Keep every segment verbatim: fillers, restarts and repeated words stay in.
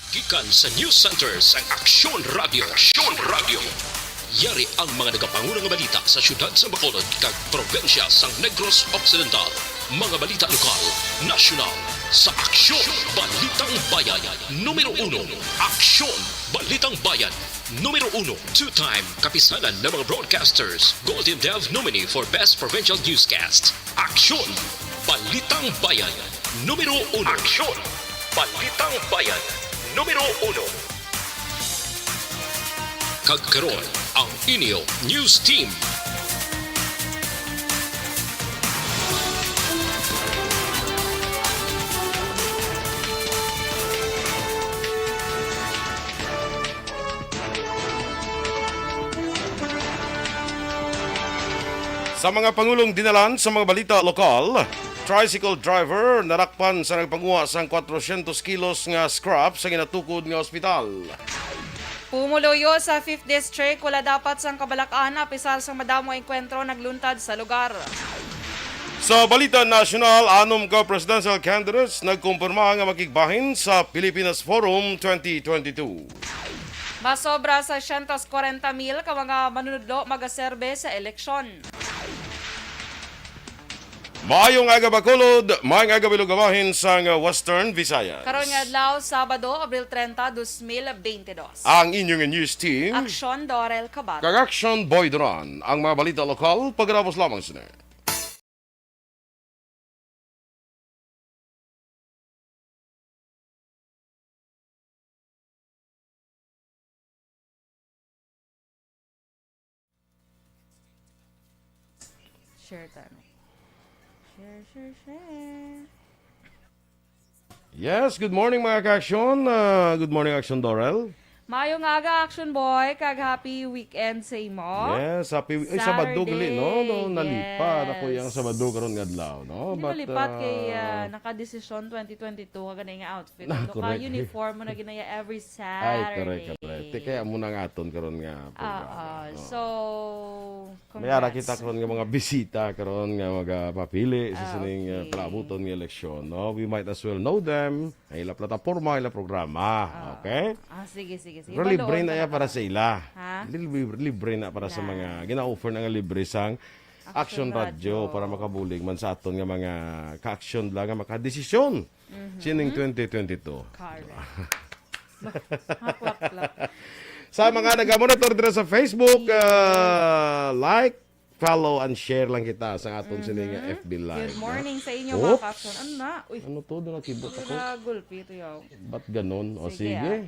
Gikan sa News Center sang Aksyon Radio. Aksyon Radio. Yari ang mga nagapanguna nga balita sa siyudad sa Bacolod kag probinsya sang Negros Occidental. Mga balita lokal, nasyonal, sa Aksyon Balitang Bayan. Numero uno, Aksyon Balitang Bayan. Numero uno, two-time kapisanan ng mga broadcasters, Golden Dove nominee for Best Provincial Newscast. Aksyon! Balitang Bayan, numero uno. Aksyon! Balitang Bayan, numero uno. Kag karon, ang inyo news team. Sa mga pangulong dinalan sa mga balita lokal, tricycle driver narakpan sa nagpanguha sang kwatrosyentos kilos nga scrap sa ginatukod nga ospital. Pumuluyo sa Fifth District, wala dapat sang kabalak-an, apisar sang madamo nga engkwentro nagluntad sa lugar. Sa balita nasyonal, anom ka presidential candidates nagkumpirma nga makigbahin sa Pilipinas Forum twenty twenty-two. Masobra sa syentos kwarenta mil ka mga manunudlo magaserbe sa eleksyon. Maayong aga, Bacolod. Maayong aga, Bilog Abahin sang Western Visayas. Karon nga adlaw, Sabado, Abril treinta, dos mil beintidos. Ang inyong news team. Aksyon, Dorel Cabal. Kag Aksyon, Boy Duran. Ang mga balita lokal, pagkatapos lamang sini. Share tayo. Share, share, share. Yes, good morning, mga ka-aksyon. Ah, good morning, Aksyon Dorel. Maayong aga, Aksyon Boy, kag happy weekend sa imo. Yes, happy wi-, ay, Sabado Saturday, gali, no? No, nalipat ako yes. Yang Sabado karon nga adlaw, no? Hindi But, nalipat kay, ah, ah, nakadesisyon twenty twenty-two ka gani nga outfit. Ah, Ito ka correct. Uniform mo na ginaya every Ay, correct, Saturday. Correct. Ti kaya mo na nga aton karon nga Oo, programa, no? So, May ara congrats. Kita karon nga mga bisita karon nga magapapili sa Ah, sining, uh, okay. Palaabuton nga eleksyon, no? We might as well know them. Ang ila plataporma, ila programa, Ah. Okay? Ah, sige, sige, sige. Pero libre Baloon na ka ya na para ka. Sa ila. Ha? Libre, libre na para sa Na. Mga gina-offer na nga libre sang Action Action Radio Radio. Para makabulig man sa aton nga mga ka-action lang nga makadesisyon Mhm. Sining twenty twenty-two. Correct. Haklak lang. Sa mga nagamonitor dira sa Facebook, Mhm. Ah, like, follow, and share lang kita sa aton Mhm. Sining F B Live, Good no? Morning sa inyo, Oops. Mga ka-action. Ano na? Uy. Ano to? Doon nakibot ako. Nagulpi ito, yaw. Ba't ganun? O, sige, sige, ah.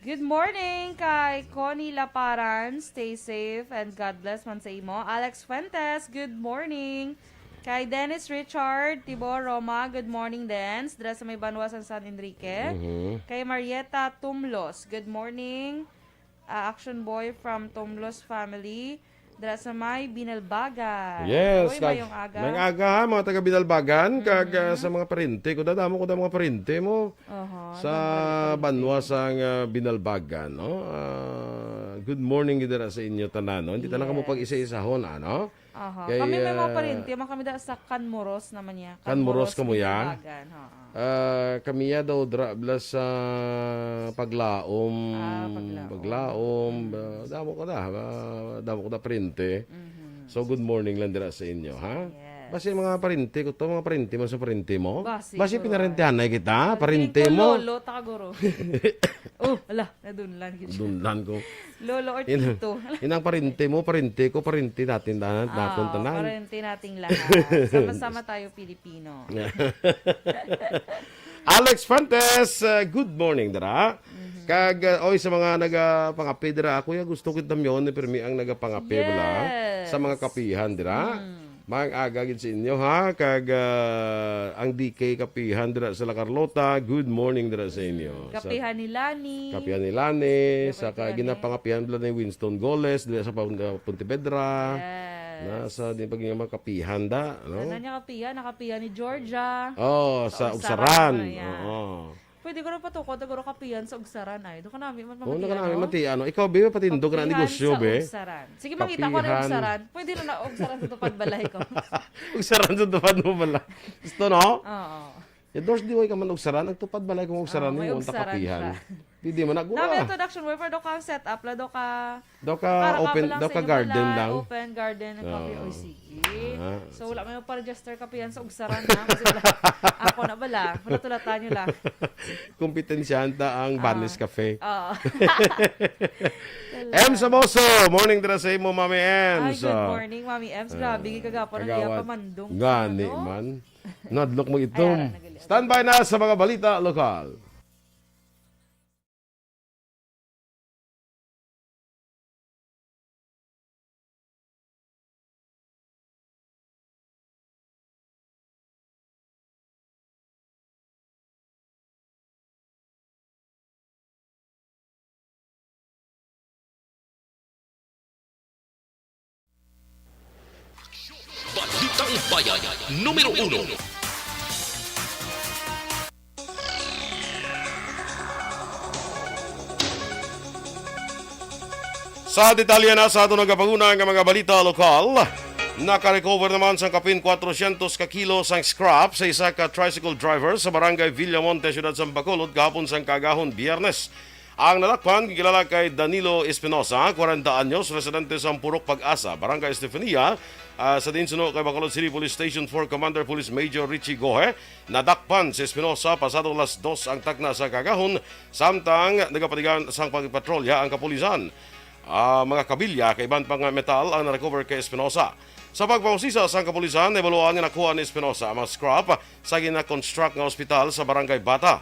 Good morning kay Connie Laparan. Stay safe and God bless man sa imo. Alex Fuentes, good morning. Kay Dennis Richard, Tibor Roma, good morning, Dens. Dira sa may banwa sang San Enrique. Mhm. Kay Marieta Tumlos, good morning. Ah, Action Boy from Tumlos family. Dira sa may Binalbagan. Yes, Uy, kag mayong aga. Mayong aga, ha, mga taga Binalbagan, kag, ah, Mhm. Sa mga parente ko, dadamo ko da mga parente mo. Oho, sa ibang parente. Banwa sang, ah, Binalbagan, no? Ah, good morning gid dira sa inyo tanan, no? Hindi tanan kamo Yes. Pag-isa-isahon, ano? Oho. Kay, Kami may mga ah, parente, man kami da sa Canmoros naman niya. Canmoros Canmoros, kamo ya? Binalbagan, oo. Ah, kami ya daw dra-, bla sa Paglaom. Ah, Paglaom. Paglaom, Mm. Ah, damo ko da, ah, damo ko da parente. Mhm. So, good morning lang dira sa inyo, ha? Yes. Basi mga parente ko to, mga parente mo sa parente mo? Basi, Basi guro, pinarentehan ay. Na kita, Parente parente ko, mo. Lolo, ta, guro. Oh, ala, nadunlan gid siya. Dunlan ko. Lolo or Inang, tito. Inang parente mo, parente ko, parente natin tanan, Ah, naton tanan. Parente nating lahat. Sama-sama tayo, Pilipino. Alex Fuentes, uh, good morning, dira. Mhm. Kag, uh, oy, sa mga nagapangape dira, ako ya gusto ko damyon ni pirmi ang nagapangape bala Yes. Sa mga kapihan dira. Mm. Maayong aga gid sa inyo, ha, kag, uh, ang D K Kapihan dira sa La Carlota, good morning dira sa inyo. Mm, Sa kapihan ni Lani. Kapihan ni Lani, Kapihan sa ka-, ni ginapangapihan bala ni Winston Goles dira sa Pon-, uh, Pontevedra. Yes. Na sa din pag mga kapihan da, no? Ano niya kapihan? Nakapihan ni Georgia. Oh, sa Sa Ugsaran. Ugsaran, yeah. Oo. Pwede ko na patukod, guro kapihan sa Ugsaran ay. Doon ka namin, man Oo, mamatiyano. Nakanami mati, ano, ikaw, be, patindog na Kapihan negosyo, sa be. Ugsaran. Sige, mangita ko na Kapihan. Ugsaran. Pwede na na Ugsaran sa tupad balay ko. Ugsaran sa tupad mo bala. Gusto, no? Oo. Ya, Dors, di way ka man ugsaran. Ang tupad balay kung ugsaran Ah, may nimo, ang ugsaran takapihan. siya. Di, di man nagwa. Nami introduction, way, pero daw ka setup la, daw ka Daw ka para ka open, lang daw sa ka inyo garden balay, lang. Open garden ang kape. Oo. Oy, sige. Ah, So, wala may pa-register kape yan sa ugsaran, ha? Kasi wala. Ako na bala. Wala, tulatan nyo lang. Kompetensyahan ta ang Ah. Barnes Cafe. Oo. Em Saboso, morning dira sa imo, Mami Em. Ay, good morning, Mami Em. Ah, Grabe, gikagapon ang iya kagawad. Pamandong. Gani Ano? man. Nadlok mo ito. Ay, ara, nagalit. Standby na sa mga balita lokal. Balitang Bayan, numero uno. Sa detalye na sa aton nagapanguna nga mga balita lokal, nakarecover naman sang kapin kwatrosyentos ka kilo sang scrap sa isa ka tricycle driver sa barangay Villamonte, siyudad sang Bacolod, gahapon sang kaagahon, Biyernes. Ang nadakpan gikilala kay Danilo Espinosa, kwarenta anyos, residente sa Purok Pag-asa, Barangay Estefania, ah, sa diin suno kay Bacolod City Police Station four Commander Police Major Richie Gohe, nadakpan si Espinosa pasado las dos ang takna sa kaagahon, samtang nagapatigayon sang pagpatrolya ang kapulisan. Ah, mga kabilya kag iban pa nga metal ang na-recover kay Espinosa. Sa pagpangusisa sang kapulisan, nahibaluan nga nakuha ni Espinosa ang mga scrap sa gina-construct nga ospital sa Barangay Bata.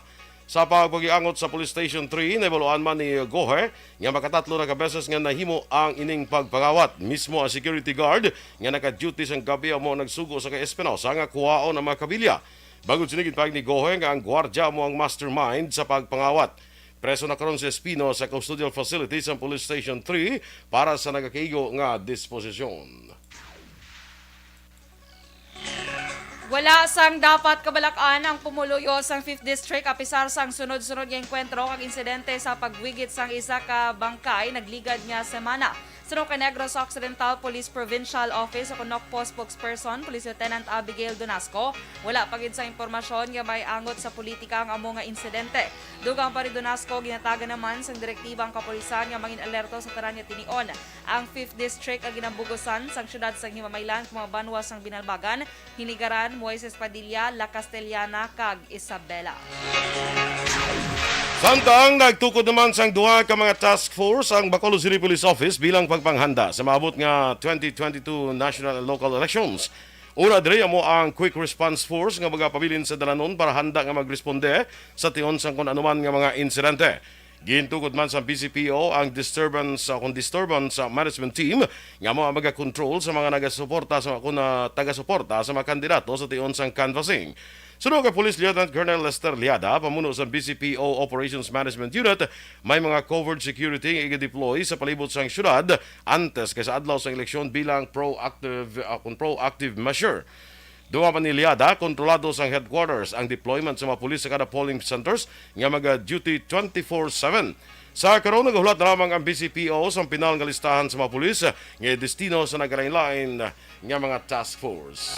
Sa pagpagiangot sa Police Station three, nahibaluan man ni Gohe nga makatatlo na ka beses nga nahimo ang ining pagpangawat. Mismo ang security guard nga naka-duty sang gabi amo ang nagsugo sa kay Espinosa nga kuhaon ang mga kabilya. Bangod sini, ginpahayag ni Gohe nga ang gwardya amo ang mastermind sa pagpangawat. Preso na karon si Espino sa custodial facility sa Police Station three para sa nagakaigo nga disposisyon. Wala sang dapat kabalak-an ang pumuluyo sang Fifth District, apisar sang sunod-sunod nga engkwentro kag insidente sa pagwigit sang isa ka bangkay nagligad nga semana. Suno kay Negros Occidental Police Provincial Office o kon NOCPO spokesperson, Police Lieutenant Abigail Donasco, wala pa gid sang impormasyon nga may angot sa politika ang amo nga insidente. Dugang pa ni Donasco, ginatagan naman sang direktiba ang kapulisan nga mangin-alerto sa tanan nga tinion. Ang Fifth District ang ginambugusan sang siyudad sang Himamaylan kag mga banwa sang Binalbagan, Hinigaran, Moises Padilla, La Castellana, kag Isabela. Samtang nagtukod naman sang duha ka mga task force ang Bacolod City Police Office bilang pagpanghanda sa maabot nga twenty twenty-two national and local elections. Una diri amo ang Quick Response Force nga magapabilin sa dalanon para handa nga magresponde sa tion sang kon anuman nga mga insidente. Gintukod man sa B C P O ang disturbance, ah, kon disturbance, ah, management team nga amo ang magakontrol sa mga nagasuporta sa, kon, ah, tagasuporta sa mga kandidato sa tion sang canvassing. Suno kay Police Lieutenant Colonel Lester Liada, pamuno sa B C P O Operations Management Unit, may mga covered security nga iga-deploy sa palibot sang syudad antes kay sa adlaw sang eleksyon bilang proactive, ah, kon proactive measure. Dugang pa ni Liada, kontrolado sang headquarters ang deployment sa mga pulis sa kada polling centers nga maga-duty twenty-four seven. Sa karon, nagahulat na lamang ang B C P O sang pinal nga listahan sa mga pulis nga destino sa nagkalain-lain nga mga task force.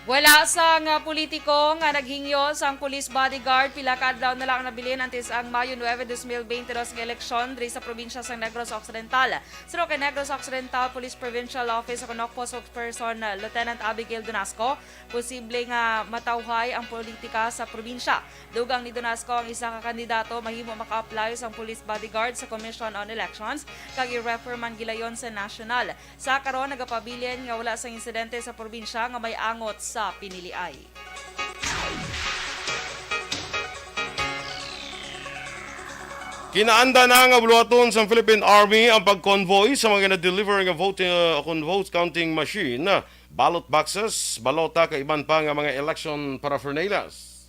Wala sang politiko nga naghingyo sang police bodyguard pila ka adlaw na lang nabilin antes ang Mayo nuebe, dos mil beintidos nga eleksyon diri sa probinsya sang Negros Occidental. Suno kay Negros Occidental Police Provincial Office o kon NOCPO spokesperson, uh, Lieutenant Abigail Donasco, posible nga matawhay ang politika sa probinsya. Dugang ni Donasco, ang isa ka kandidato mahimo maka-apply sang police bodyguard sa Commission on Elections kag i-refer man gilayon sa national. Sa karon, nagapabilin nga wala sang insidente sa probinsya nga may angot sa piniliay. Kinaanda na nga buluhaton sang Philippine Army ang pag-convoy sa mga na-deliver nga vote, uh, kon vote counting machine, ballot boxes, balota, kag iban pa nga mga election paraphernalias.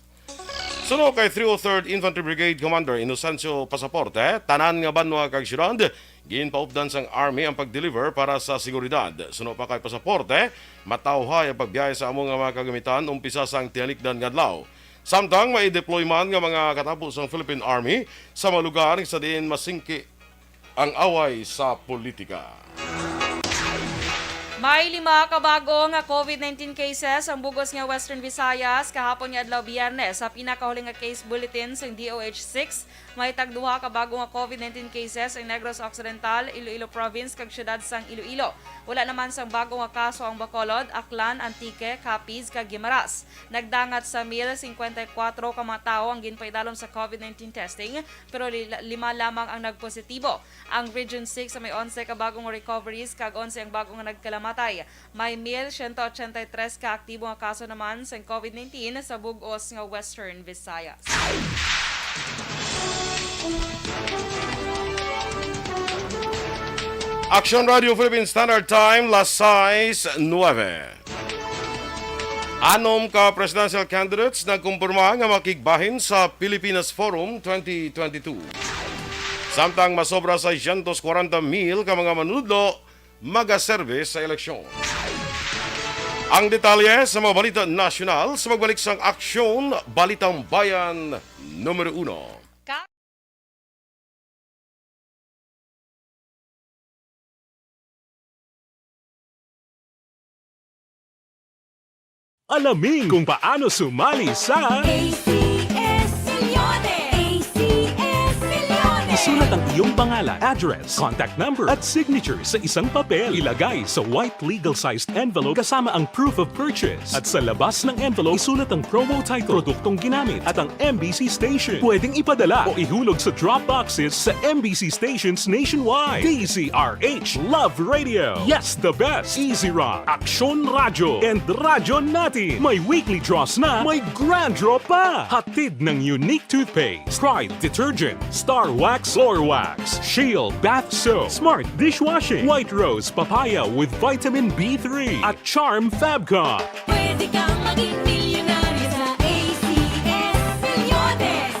Suno kay three oh third Infantry Brigade Commander Inocencio Pasaporte, tanan nga banwa kag syudad ginpaupdan sang Army ang pag-deliver para sa seguridad. Suno pa kay Pasaporte, matawhay ang pagbiyahe sa amo nga mga kagamitan umpisa sang tiyalikdan nga adlaw. Samtang mai-deploy man nga mga katapo sang Philippine Army sa mga lugar sa diin masingki ang away sa politika. May lima ka bag-o nga COVID nineteen cases ang bug-os nga Western Visayas kahapon nga adlaw, Biyernes. Sa pinakahuli nga case bulletin sang D O H six, may tagduha ka bag-o nga COVID nineteen cases ang Negros Occidental, Iloilo Province, kag siyudad sang Iloilo. Wala naman sang bag-o nga kaso ang Bacolod, Aklan, Antique, Capiz, kag Guimaras. Nagdangat sa mil cincuenta y cuatro ka mga tawo ang ginpaidalom sa COVID nineteen testing, pero li-, lima lamang ang nagpositibo. Ang Region six may onse ka bagong recoveries kag onse ang bagong nagkalamatay. May mil siyento ochenta y tres ka aktibo nga kaso naman sang COVID nineteen sa bug-os nga Western Visayas. Action Radio Philippine Standard Time, las sais nuebe. Anom ka presidential candidates nagkumpirma nga makigbahin sa Pilipinas Forum twenty twenty-two. Samtang masobra sa siyento kwarenta mil ka mga manunodlo magaserbe sa eleksyon. Ang detalye sa mga balita nasyonal sa pagbalik sang Aksyon Balitang Bayan numero uno. Alamin kung paano sumali sa A C S Millones! A C S Millones! Isulat ang iyong pangalan, address, contact number, at signature sa isang papel. Ilagay sa white legal-sized envelope kasama ang proof of purchase. At sa labas ng envelope, isulat ang promo title, produktong ginamit, at ang M B C station. Pwedeng ipadala o ihulog sa drop boxes sa M B C stations nationwide. D Z R H, Love Radio. Yes, the best. Easy Rock, Aksyon Radyo, and Radyo Natin. May weekly draws na, may grand draw pa. Hatid ng Unique Toothpaste, Pride Detergent, Star Wax Floor Wax, Shield Bath Soap, Smart Dishwashing, White Rose Papaya with Vitamin B three, at Charm Fabcon. Pwede kang maging milyonaryo sa A C S Millones.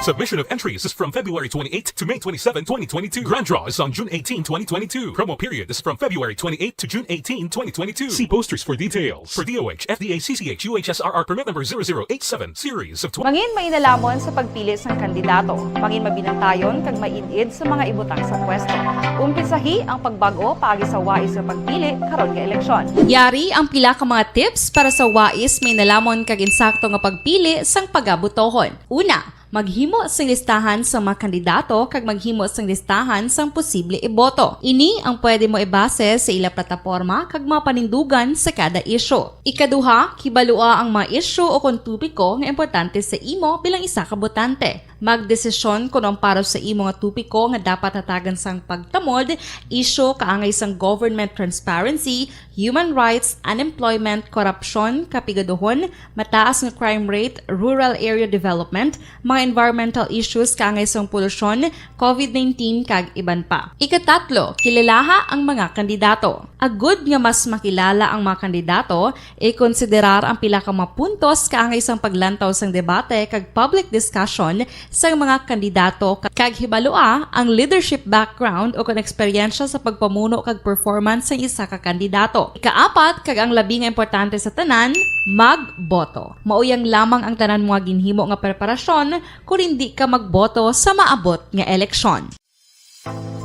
Submission of entries is from February twenty-eighth to May twenty-seven, twenty twenty-two. Grand draw is on June eighteen, twenty twenty-two. Promo period is from February twenty-eighth to June eighteen, twenty twenty-two. See posters for details. For D O H, F D A, C C H, U H S R R permit number zero zero eight seven, series of twenty. Mangin mainalamon sa pagpili sang kandidato. Mangin mabinantayon kag maid-id sa mga ibutang sa pwesto. Umpisahi ang pagbag-o paagi sa wais nga pagpili karon nga eleksyon. Yari ang pila ka mga tips para sa wais, mainalamon kag insakto nga pagpili sang pagabotohon. Una, maghimo sing listahan sa mga kandidato kag maghimo sing listahan sang posible iboto. Ini ang pwede mo ibase sa ila plataporma kag mga panindugan sa kada isyu. Ikaduha, kibalua ang mga isyu o kon topiko nga importante sa imo bilang isa ka botante. Magdesisyon kon ang para sa imo nga topiko nga dapat hatagan sang pagtamod, isyu kaangay sang government transparency, human rights, unemployment, korupsyon, kapigaduhon, mataas nga crime rate, rural area development, mga environmental issues kaangay sang polusyon, COVID nineteen, kag iban pa. Ikatatlo, kilalaha ang mga kandidato. Agud nga mas makilala ang mga kandidato, ikonsiderar ang pila ka mga puntos kaangay sang paglantaw sang debate kag public discussion sang mga kandidato, kag hibalua ang leadership background o kon eksperyensya sa pagpamuno kag performance sang isa ka kandidato. Ikaapat, kag ang labi nga importante sa tanan, magboto. Mauyang lamang ang tanan mga ginhimo nga preparasyon kon indi ka magboto sa maabot nga eleksyon.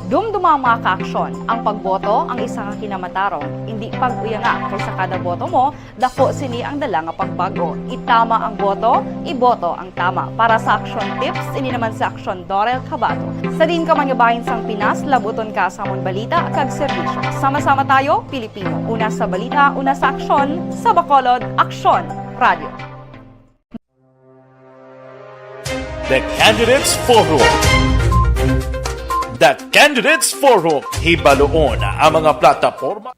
Dumduma ang mga kaaksyon. Ang pagboto ang isa ka kinamatarong. Indi pag-uyanga, kay sa kada boto mo, dako sini ang dala nga pagbag-o. Itama ang boto, iboto ang tama. Para sa Aksyon Tips, ini naman si Aksyon Dorel Cabato. Sa diin ka man nga bahin sang Pinas, labuton ka sa amon balita kag serbisyo. Sama-sama tayo, Pilipino. Una sa balita, una sa aksyon, sa Bacolod, Aksyon Radio. The Candidates Forum. The Candidates Forum. Hibaluon ang mga plataporma.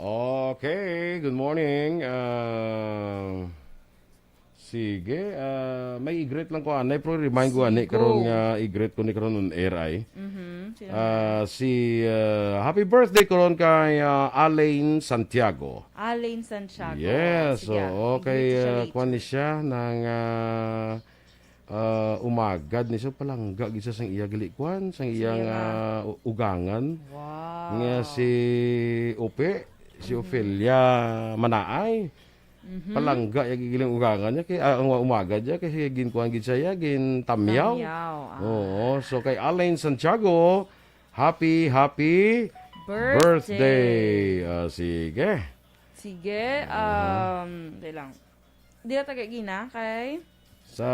Okay, good morning. Ah, sige, ah, may i-greet lang ko anay, pero remind ko ani karon nga i-greet ko ni karon on air ay. Mhm. Sino Ah, si ah, happy birthday karon kay ah, Alain Santiago. Alain Santiago. Yes, Sige, oo, i-greet kay siya ah, later. Kuan ni siya ng ah, ah, umagad ni, so palangga gid siya sang iya gali kuan, sang iya Sige nga nga. u- ugangan Wow. nga si Upe, si Ofelia Manaay. Mhm. Palangga ya gigiling ugangan niya kay ah, ang umagad niya kay ginkuan gid siya, gintamyaw. Tamyaw. Ah. Oo, so kay Alain Santiago, happy happy Birthday. birthday. Ah, sige. Sige, um, dali lang. Dila taga Gina kay Sa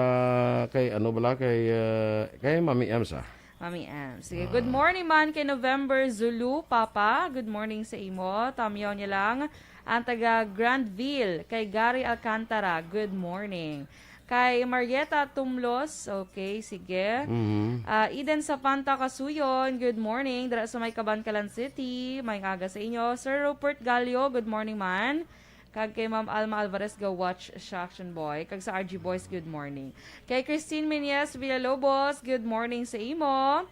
kay ano bala kay ah, kay Mami M sa. Mami M. Sige, good morning man kay November Zulu, Papa. Good morning sa imo. Tamyaw niya lang ang taga Grandville, kay Gary Alcantara. Good morning. Kay Marieta Tumlos, okay, sige. Mhm. Ah, Eden Sapanta Kasuyon, good morning. Dira sa may Kabankalan City, may aga sa inyo. Sir Rupert Gallo, good morning man. Kag kay Ma'am Alma Alvarez, ga watch siya, Action Boy. Kag sa R G Boys, good morning. Kay Christine Menyes Villalobos, good morning sa imo.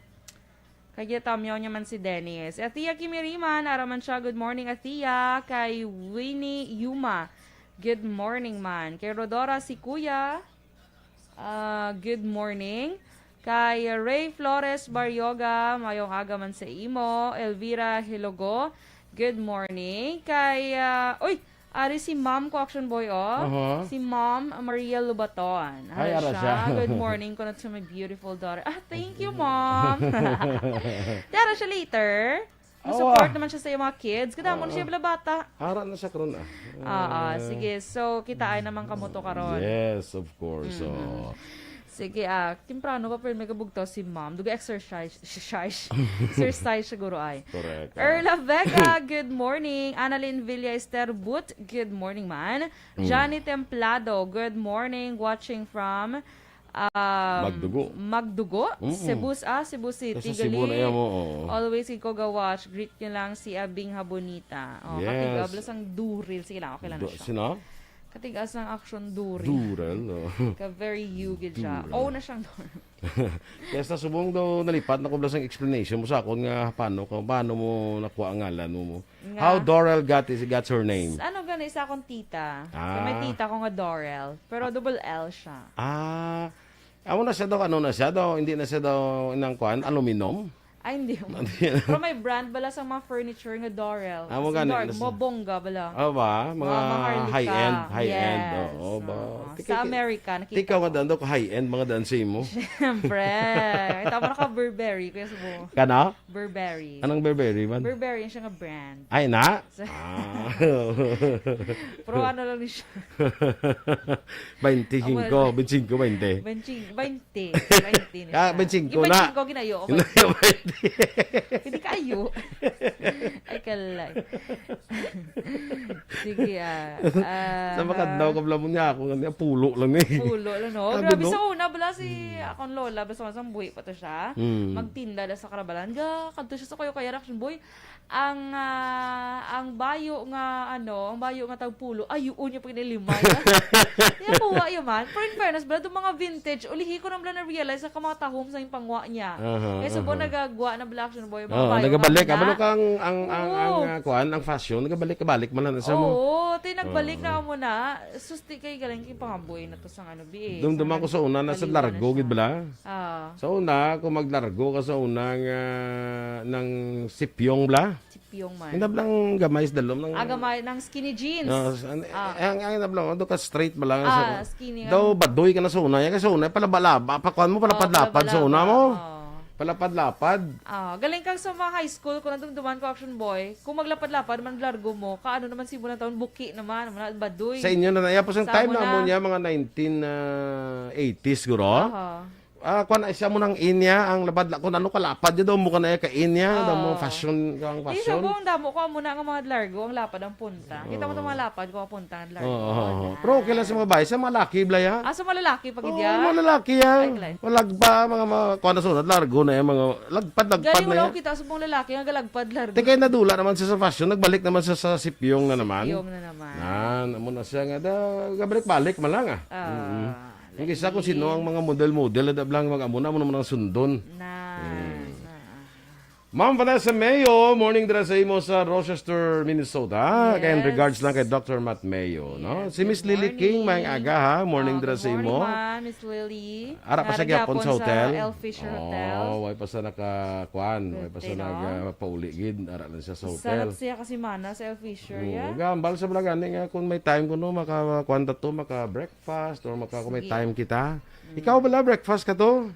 Kay gitamyaw niya man si Dennis. Athea Kimiriman, ara man siya, good morning, Athea. Kay Winnie Yuma, good morning man. Kay Rodora si Kuya, ah, good morning. Kay Ray Flores Barrioga, mayong aga man sa imo. Elvira Hilogo, good morning. Kay, ah, uy, ari si Ma'am ko, Action Boy, oh. Aha. Si Ma'am Maria Lubaton. Ay, Hi ara siya. siya. Good morning ko na to my beautiful daughter. Ah, thank you, Ma'am. Dara siya later. Awa. Support naman siya sa iyang mga kids. Kadamo na Oo. siya bala bata. Ara na siya karon ah. Ah, ah, Eh, sige. So, kita ay naman kamo to karon. Yes, of course. Mhm. Oo. Sige, ah, temprano pa pero may kabugtaw si ma'am. Duga exercise, exercise, exercise siguro ay. Correct. Erla Vega, good morning. Annalyn Villa Esterbut, good morning man. Mm. Johnny Templado, good morning. Watching from um, Magdugo. Magdugo, Mm-mm. Cebu, ah, Cebu City. Nasa Cebu na Gali. yan mo. Oo. Always ko ga-watch. Greet nyo lang si Abing Habonita. Oh, Yes. Katig-abla sang Duril. Sige lang, okay lang na Do, siya. Sino? Katig-as ng action Duril. Durel. Oh. Ka very you gid siya. Duril. Oh, na siyang Duril. Yes, na subong daw nalipat na ko bala sang explanation mo sa akon nga paano ka paano mo nakuha ang ngalan mo. mo. Nga. How Dorel got is got her name? Ano gani sa akong tita? Ah. May tita ko nga Dorel, pero double L siya. Ah, amo na siya daw, ano na siya daw, hindi na siya daw inang kuan, aluminum? Ay, hindi. Hindi na. Pero may brand bala sa mga furniture nga Dorel. Amo Sa gani, Dor-, nasa- mabongga bala. Ah, ba? Mga Mga maharlika. high-end, high-end. Yes. Oo, ba? Oo. Tika- Sa America, nakita Tika ko. nga daan daw ka high-end, mga daan sa imo. Siyempre. Kita mo naka Burberry, Kuya Subo. Kana? Burberry. Anong Burberry man? Burberry, yun siya nga brand. Ay na? Sa- Ah. Pero ano lang ni siya. Bainti singko, bainti singko, bainti. Benching, bainti. Bainti ni Ah, siya. bainti singko Yung na. bainti singko, ginayo ko. Bainti. Hindi kayo. Ay, kalay. Sige, ah. Ah, Sa makadlaw ka bala mo niya ako, nga pulo lang eh. Pulo lang, no? Sabi, Grabe no? Sa una, bala si akong lola, bala sa mga buhi pa to siya. Mm. Magtinda na sa Karabalan. Ga, kadto siya sa Kuya Kuya Action Boy. Ang, ah, ang bayo nga, ano, ang bayo nga tagpulo, ayuon niya pag niliman. Yung kuha yun man. Pero in fairness, bala, itong mga vintage, ulihi ko na bala na-realize sa kamatahom sa yung pangwa niya. Aha, Kaya sa buwan aha. nagagwa na bala, Action Boy, mga Oh, bayo nagabalik. nga Amo muna. Ka ang, ang, ang, ang, Oo. ah, kuan, ang fashion, nagabalik-balik man lang sa mo. Oo, ti nagbalik Oo. na amo na. Susti kay galing kay pangabuhi na to sa ano, bi, eh, Dumduman sa ko sa una, nag-, sa naligo largo, na siya. gid bala? Ah. Sa una, kung maglargo ka sa una nga, ng sipyong bala, Sipyong man. hindi bala gamay sa dalom ng Ah, gamay ng skinny jeans. Ah, sa- an- Ah. ang, ang, ang, ang, do ka straight bala. Ah, Sa, skinny nga. Daw badoy ka na sa una, ya ka sa una, palabalaba, pakuan mo, Oh, palapad-lapad sa una palabalaba. mo. Oh. Palapad-lapad. Ah, galing kang sa mga high school, kung nadumduman ko, Action Boy, kung maglapad-lapad man, largo mo, kaano naman si mo na taon, buki naman, naman, badoy. Sa inyo na na, ya, po sa Sa time amo na mo na. Niya, mga nineteen eighties siguro. Aha. Ah, kuan na siya mo nang inya, ang labad la, kung ano kalapad, ya daw mo ka na ka inya, daw mo Oo. fashion, kang Di sa fashion. buong damo ko, amo na nga mga largo, ang lapad ang punta. Kita mo itong mga lapad ko, ang punta ang largo. Oo. Oo, na. Pero okay lang sa mga babae, sa mga laki, bala, ya. Ah, sa mga lalaki, pag Oo, idya? mga lalaki, ya. Ay, kalay. Malagpa, mga, mga, kuan na sunod, largo na, ya, mga, lagpad-lagpad Galing na, mo ya. lang kita sa mga lalaki, nga galagpad largo. Di kay nadula naman siya sa fashion, nagbalik naman siya sa sipyong na naman. Sipyong na naman. Nan, amo na siya nga, da, gabalik-balik man lang, ah. Ah, Mm-mm. Ang lagi. Isa kung sino ang mga model-model, da bala nga mag-amo na, amo naman ang sundon. Na, Mm. na. Ma'am Vanessa Mayo, morning dira sa imo sa Rochester, Minnesota. Kay in Yes. regards lang kay Doctor Matt Mayo, no? Yes, Si Miss good Lily King, morning. maayong aga, ha? Morning Ah, dira good sa morning, imo. ma'am, Miss Lily. Ara pa siya Nara gyapon sa gyapon sa hotel? El Fisher Hotel. Oh, way pa sa naka, kuan, way pa sa Birthday, no? nag, ah, pauli gid. Ara lang siya sa Isa hotel. lang siya kasi mana sa El Fisher, Oo, ya? gambal sa mga gani nga kung may time kuno, maka, kuan ta to, maka-breakfast or maka, kung may Sige. time kita. Mm. Ikaw bala, breakfast ka to?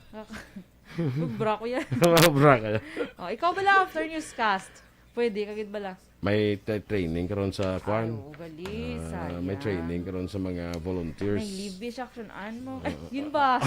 Sobra ko yan. Sobra ka yan. Oh, ikaw bala after newscast? Pwede ka gid bala? May tra- training karon sa Ay, kwan. oo, gali, Ah, may sayang. training karon sa mga volunteers. May leave siya, action an mo. Ay, Oo. yun ba?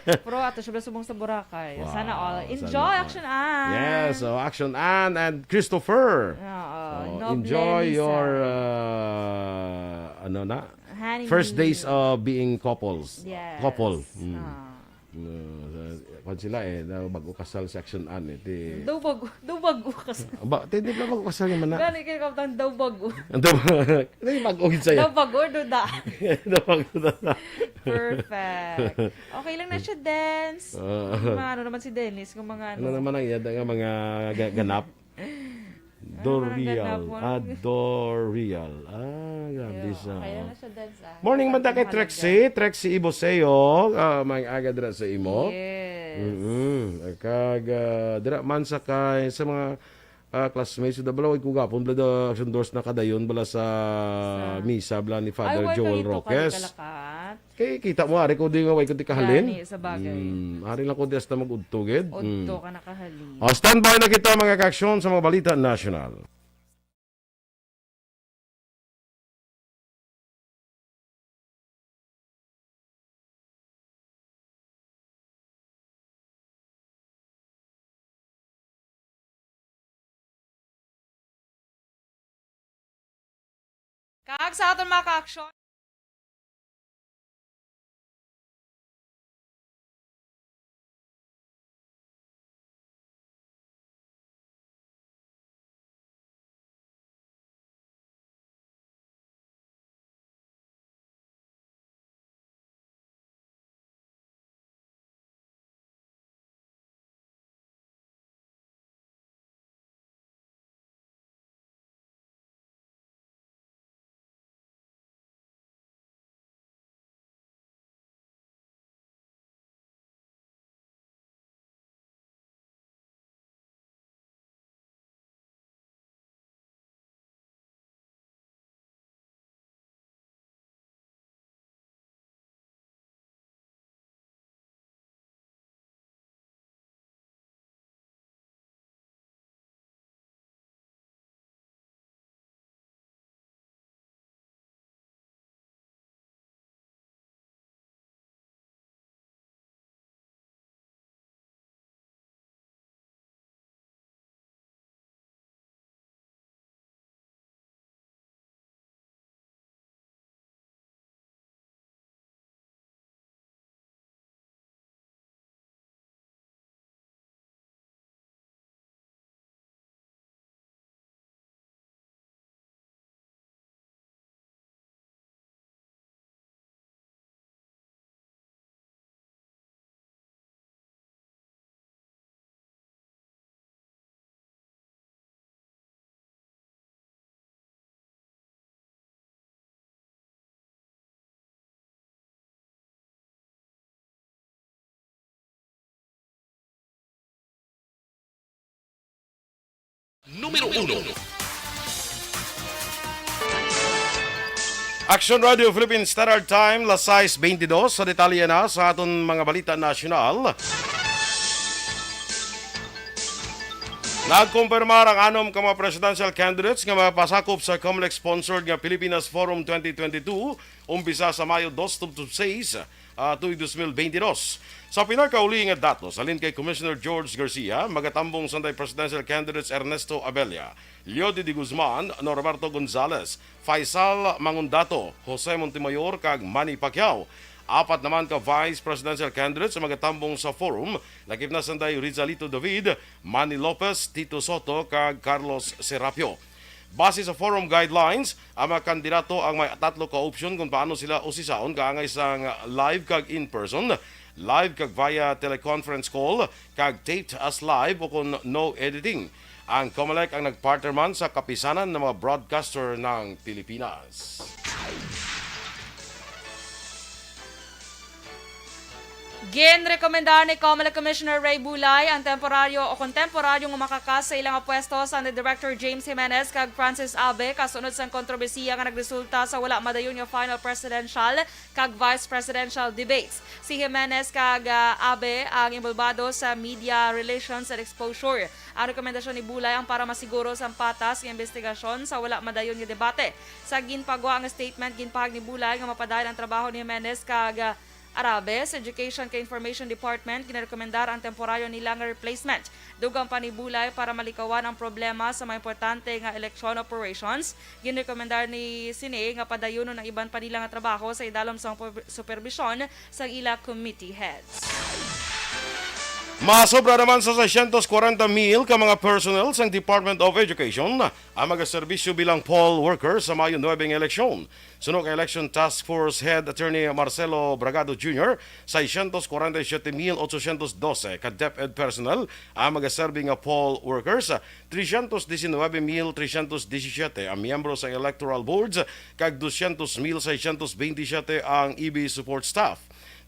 Pero ato siya bala subong sa Boracay. Sana all. Wow, Enjoy, sana all. action an. Yes, so action an and Christopher. Oo, Oh, noble enjoy Lisa. your uh, ano na? Honeymoon. First days of being couples. Yes. Couple. Mm. Ah. No, sa, kwan sila eh, na bago kasal si Action Ann eh. Di, Daw bago, daw bago kasal. Ba, di, di ba bago kasal naman na? Gani kay kaptang daw bago. Daw ba-, di bago gid sa'yo. Daw bago, duda. Daw bago na. Perfect. Okay lang na siya, dance. Ah. Mga ano naman si Dennis, kung mga Ano ano. naman ang iyada nga mga ga-, ganap? Ano naman ang Dorial. ganap mo? Ah, Dorial. Ah, grabe Yo, sa kaya na siya dance, ah. Morning man ta kay Mahalaga. Trexie. Trexie Iboseo. Ah, may aga dira sa imo. Yes. Mm-mm. Kag, ah, dira man sa kay, sa mga, ah, classmates, da bala, way ko gapon, bala, da, Action Doors na kadayon, bala, sa Sa misa, bala, ni Father Ay, way Joel kayo to, Roques. Kalikalaka. Kay kita mo, ari ko di nga way ko di kahalin. Gani, sa bagay. Mm, ari lang ko di hasta mag-udto gid. Mm. Udto ka nakahalin. O, standby na kita, mga kaaksyon, sa mga balita nasyonal. Kag sa aton mga kaaksyon, Numero uno. Action Radio Philippine Standard Time, las sais bentidós. Sa detalye na sa aton mga balita nasyonal. Nagkumpirmar ang anom ka mga presidential candidates nga mapasakop sa Comelec-sponsored nga Pilipinas Forum twenty twenty-two, umpisa sa Mayo dos tubtob sais, ah, tuig dos mil bentidós. Sa pinakauli nga datos, halin kay Commissioner George Garcia, magatambong sanday presidential candidates Ernesto Abella, Leody de Guzman, Norberto Gonzales, Faisal Mangundato, Jose Montemayor, kag Manny Pacquiao. Apat naman ka vice presidential candidates ang magatambong sa forum, lakip na sanday Rizalito David, Manny Lopez, Tito Soto, kag Carlos Serapio. Base sa forum guidelines, ang mga kandidato ang may tatlo ka opsyon kung paano sila usisaon, kaangay sang live kag in-person. live kag via teleconference call, kag taped as live o kon no editing. Ang Comelec ang nagpartner man sa kapisanan nga mga broadcaster ng Pilipinas. Ginrekomendar ni Comelec Commissioner Ray Bulay ang temporaryo o kon temporaryong makakas sa ilang pwesto sang ni Director James Jimenez kag Francis Abe kasunod sang kontrobersiya nga nagresulta sa wala madayon nga final presidential kag vice presidential debates. Si Jimenez kag, ah, Abe ang inbolbado sa media relations and exposure. Ang rekomendasyon ni Bulay ang para masiguro sang patas nga imbestigasyon sa wala madayon nga debate. Sa ginpagwa nga statement, ginpahayag ni Bulay nga mapadayon ang trabaho ni Jimenez kag, ah, Abe sa Education kag Information Department. Ginarekomendar ang temporaryo nila nga replacement. Dugang pa ni Bulay, para malikawan ang problema sa mga importante nga election operations, ginrekomendar ni sini nga padayonon ang iban pa nila nga trabaho sa idalom sang superbisyon sang ila committee heads. Masobra naman sa seiscientos kwarenta mil ka mga personnel sang Department of Education ang magaserbisyo bilang poll worker sa Mayo nuebe nga eleksyon. Suno kay Election Task Force Head Attorney Marcelo Bragado Junior, seiscientos kwarenta y siete mil ochocientos doce ka DepEd personnel ang magaserbi nga poll workers, trescientos diecinuebe mil trescientos diecisiete ang miyembro sa electoral boards, kag doscientos mil seiscientos veintisiete ang E B support staff.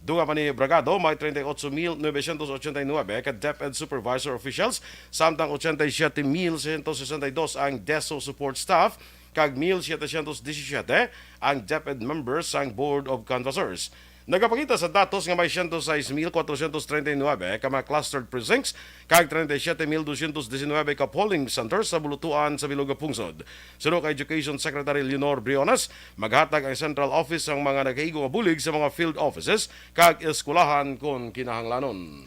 Dugang pa ni Bragado, may treinta y ocho mil novecientos ochenta y nuebe ka DepEd supervisor officials, samtang ochenta y siete mil ciento sesenta y dos ang DESO support staff, kag mil setecientos diecisiete ang DepEd members sang Board of Canvassers. Nagapakita sa datos nga may ciento seis mil cuatrocientos treinta y nuebe ka mga clustered precincts kag treinta y siete mil doscientos diecinuebe ka polling centers sa bulutuan sa bilog nga pungsod. Suno kay Education Secretary Leonor Briones, maghatag ang central office sang mga nagaigo nga bulig sa mga field offices kag eskwelahan kon kinahanglanon.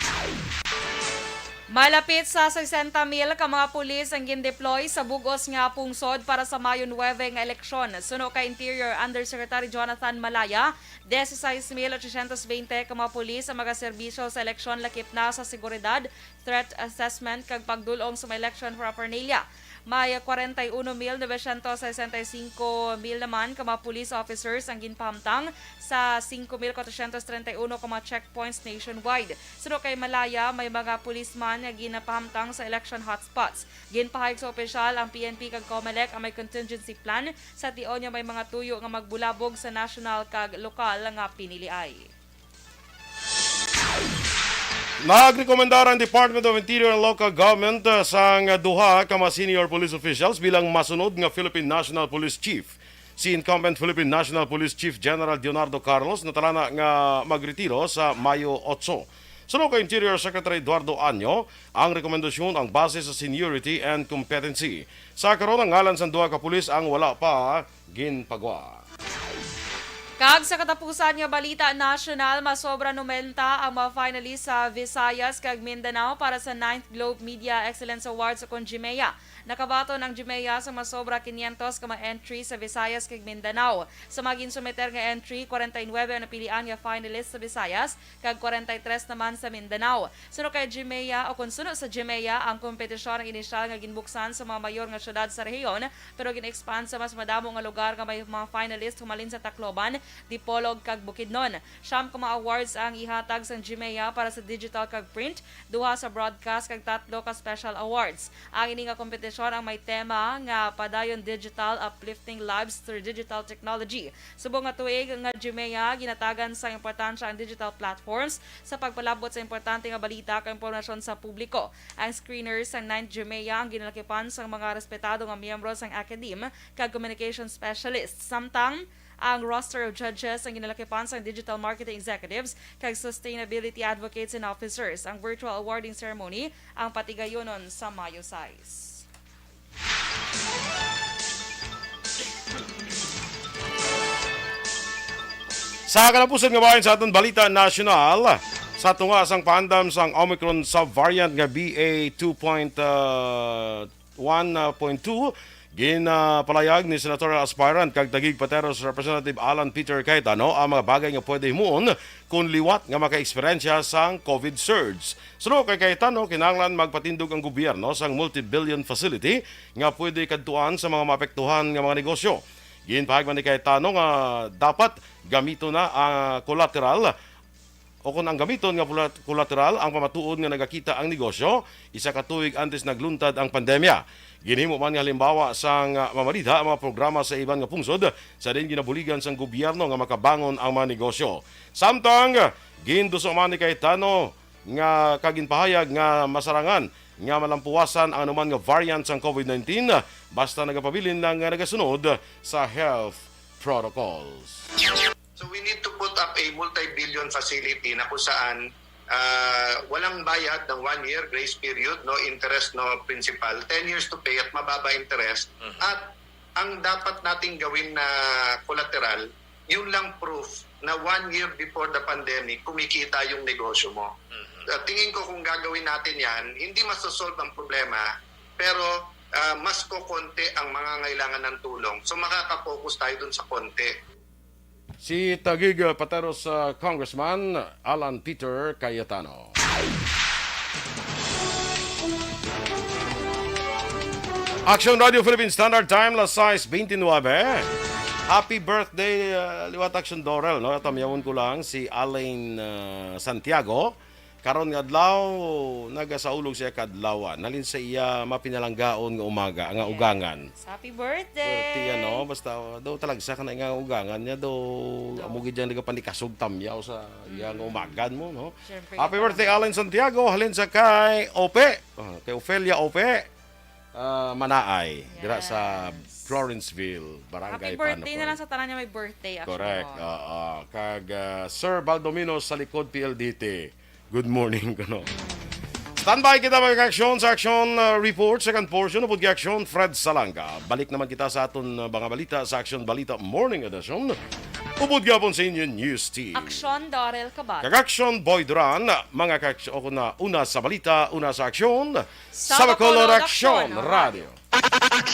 Malapit sa sesenta mil ka mga pulis ang gindeploy sa bug-os nga pungsod para sa Mayo nuebe nga eleksyon. Suno kay Interior Undersecretary Jonathan Malaya, dieciséis mil ochocientos veinte ka mga pulis ang magaserbisyo sa eleksyon, lakip na sa seguridad, threat assessment, kag pagdul-ong sa mga election paraphernalia. May kwarenta y uno mil novecientos sesenta y cinco mil naman ka mga police officers ang ginpahamtang sa cinco mil cuatrocientos treinta y uno ka mga checkpoints nationwide. Suno kay Malaya, may mga policeman nga ginapahamtang sa election hotspots. Ginpahayag sa opisyal ang P N P kag Comelec ang may contingency plan sa tion nga may mga tuyo nga magbulabog sa national kag lokal nga piniliay. Nagrekomendar ang Department of Interior and Local Government, uh, sang duha ka mga senior police officials bilang masunod nga Philippine National Police Chief. Si incumbent Philippine National Police Chief General Leonardo Carlos natalana nga magretiro sa Mayo otso. Suno kay Interior Secretary Eduardo Año, ang rekomendasyon ang base sa seniority and competency. Sa karon, ang ngalan sang duha ka pulis ang wala pa ginpagwa. Kag sa katapusan nga balita nasyonal, masobra noventa ang mga finalists sa Visayas kag Mindanao para sa ninth Globe Media Excellence Awards, o kon GMEA. Nakabaton ang GMEA sa masobra quinientos ka mga entry sa Visayas kag Mindanao. Sa mga ginsumiter nga entry, kwarenta y nuebe ang napilian nga finalist sa Visayas, kag kwarenta y tres naman sa Mindanao. Suno kay GMEA, o kon suno sa GMEA, ang kompetisyon ang inisyal nga ginbuksan sa mga mayor nga syudad sa rehiyon, pero gin-expand sa mas madamo nga lugar nga may mga finalist humalin sa Tacloban, Dipolog, kag Bukidnon. Siyam ka mga awards ang ihatag sang GMEA para sa digital kag print, duha sa broadcast, kag tatlo ka special awards. Ang ini nga kompetisyon ang may tema nga Padayon Digital, Uplifting Lives Through Digital Technology. Subong nga tuig nga GMEA, ginatagan sang importansya ang digital platforms sa pagpalabot sa importante nga balita kag impormasyon sa publiko. Ang screeners sang ninth GMEA ang ginalakipan sang mga respetado nga miyembro sang academe kag communication specialists, samtang ang roster of judges ang ginalakipan sang digital marketing executives kag sustainability advocates and officers. Ang virtual awarding ceremony ang patigayonon sa Mayo sais. Sa kalapusan nga bahin sa aton balita nasyonal, sa tunga sang paandam sang Omicron subvariant nga B A two point one point two, ginapalayag ni senatorial aspirant kag taga-Pateros Representative Alan Peter Cayetano ang mga bagay nga pwede himuon kon liwat nga makaeksperyensya sang COVID surge. Suno kay Cayetano, kinahanglan magpatindog ang gobyerno sang multi-billion facility nga pwede kadtuan sa mga maapektuhan nga mga negosyo. Ginpahayag man ni Cayetano nga dapat gamiton na ang collateral o kon ang gamiton nga pula-, kolateral ang pamatuod nga nagakita ang negosyo isa ka tuig antes nagluntad ang pandemya. Ginhimo man nga halimbawa sang, ah, mamalidha ang mga programa sa iban nga pungsod sa diin ginabuligan sang gobyerno nga makabangon ang mga negosyo. Samtang, ginduso man ni Cayetano nga kaginpahayag nga masarangan nga malampuwasan ang anuman nga variant sang COVID nineteen basta nagapabilin lang nga nagasunod sa health protocols. So we need to put up a multi-billion facility na kung saan, ah, walang bayad ng one year grace period, no interest, no principal, ten years to pay at mababa interest. Mhm. At ang dapat nating gawin na collateral, yun lang proof na one year before the pandemic, kumikita yung negosyo mo. Mhm. Ah, tingin ko kung gagawin natin yan, hindi masosolve ang problema, pero, ah, mas kokonti ang mga ngailangan ng tulong. So makaka-focus tayo dun sa konti. Si Taguig, uh, Pateros, uh, Congressman Alan Peter Cayetano. Action Radio Philippine Standard Time, las sais veintinueve. Happy birthday, uh, liwat Action Dorel, no? Tamyawon ko lang si Alain, uh, Santiago. Karon nga adlaw, nagasaulog siya kadlawan. Halin sa iya mapinalanggaon nga umaga, nga Yeah. ugangan. Happy birthday! Birthday, ano? Basta, daw talagsa ka na nga ugangan niya, daw No. amo gid dyan nagapanikasog tamyaw sa iya nga Mm. umagan mo, no? Siyempre, Happy ito birthday, lang. Alan Santiago. Halin sa kay Ope. Ah, kay Ofelia Ope. Ah, Manaay. Dira sa Yes. Florenceville, Barangay Happy birthday Panopon. na lang sa tanan niya may birthday, Action Correct. Dorel. Oo. Kag, ah, Sir Baldomino sa likod P L D T. Good morning, kuno. Standby kita, mga ka-aksyon, sa action, uh, report, second portion, upod kay aksyon, Fred Salanga. Balik naman kita sa aton, uh, mga balita sa Action Balita Morning Edition. Upod gihapon sa inyo, News Team. Aksyon, Dorel Cabal. Kag aksyon, Boy Duran. Mga ka-aksyon, o kuna, una sa balita, una sa aksyon, Sa Bacolod Bacolod Aksyon Aksyon Radio. Radio.